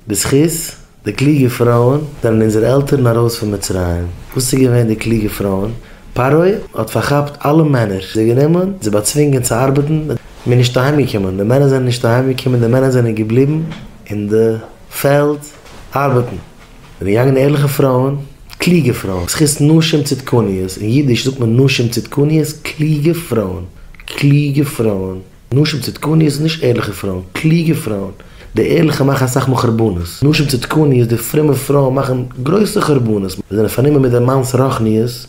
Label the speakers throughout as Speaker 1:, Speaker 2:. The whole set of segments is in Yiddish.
Speaker 1: בזכות די קלוגע פרויען זענען אונזערע עלטערן ארויס פון מצרים. וואס איז געווען די קלוגע פרויען? פרעה האט פארכאפט אלע מענער, זיי גענומען, זיי באצווינגען צו ארבעטן, מען איז נישט אהיים געקומען, די מענער זענען נישט אהיים געקומען, די מענער זענען געבליבן אין די פעלד ארבעטן. זענען געגאנגען ערליכע פרויען, קלוגע פרויען, בזכות נשים צדקניות, אין אידיש זאגט מען נשים צדקניות, קלוגע פרויען, קלוגע פרויען. נשים צדקניות איז נישט ערליכע פרויען, קלוגע פרויען. די ערליכע מאכן אסאך מאל חרבנות. נשים צדקניות, די פרומע פרויען מאכן גרויסע חרבנות. זיי זענען פארנומען מיט די מאנ'ס רוחניות,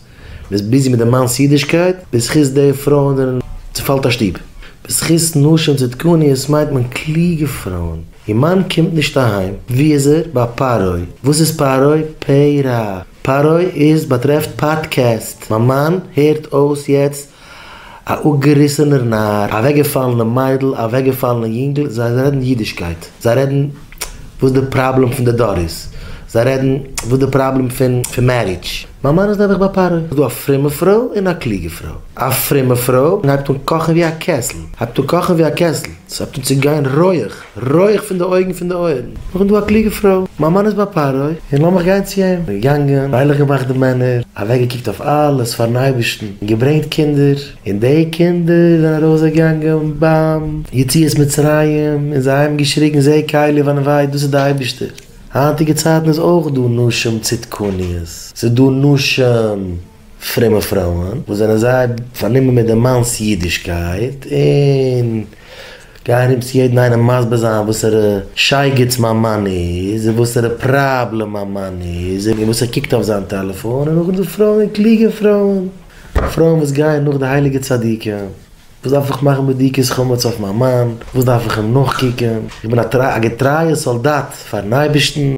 Speaker 1: מען איז busy מיט די מאנ'ס אידישקייט, בזכות די פרויען זענען צופאלט א שטוב. בזכות נשים צדקניות מיינט מען קלוגע פרויען. איר מאן קומט נישט אהיים, וואו איז ער? ביי פרעה. וואס איז פרעה? פרעה. פרעה איז באטרעפט פאדקעסט. מיין מאן הערט אויס יעצט א אפגעריסענער נאר, א אוועקגעפאלענע מיידל, א אוועקגעפאלענע יונגל, זיי רעדן אידישקייט, זיי רעדן וואס די פראבלעם פון די דור איז, זיי רעדן וואס די פראבלעם פון פון marriage. מיין מאן איז נעבעך ביי פרעה. ס'איז דא א פרומע פרוי און א קלוגע פרוי. א פרומע פרוי הייבט אן קאכן ווי א קעסל, הייבט אן קאכן ווי א קעסל, ס'הייבט אן צו גיין רויעך. רויעך פון די אויגן פון די אויערן. נאכדעם דא א קלוגע פרוי. מיין מאן איז ביי פרעה, און לאמיך גיין צו אים. געגאנגען, פרייליך געמאכט די מענער, אוועקגעקוקט אויף אלעס פארן אייבערשטן, און געברענגט קינדער, און די קינדער זענען ארויסגעגאנגען ביים יציאת מצרים, און זיי האבן געשריגן זה קלי ואנוהו, דאס איז די אייבערשטער. היינטיגע צייטן איז אויך דא נשים צדקניות, ס'איז דא נשים פרומע פרויען וואס זענען זייער פארנומען מיט די מאנ'ס אידישקייט, און גייען ארום צו יעדן איינעם מסביר זיין וואסערע שייגעץ מיין מאן איז, און וואסערע פראבלעם מיין מאן איז, און וואס ער קוקט אויף זיין טעלעפאן, און נאכדעם די פרויען, קלוגע פרויען, פרויען וואס גייען נאך די הייליגע צדיקים, וואס דארף איך מאכן בדיקת חמץ אויף מיין מאן, וואס דארף איך אים נאכקוקען, איך בין א געטרייע סאלדאט פארן אייבערשטן.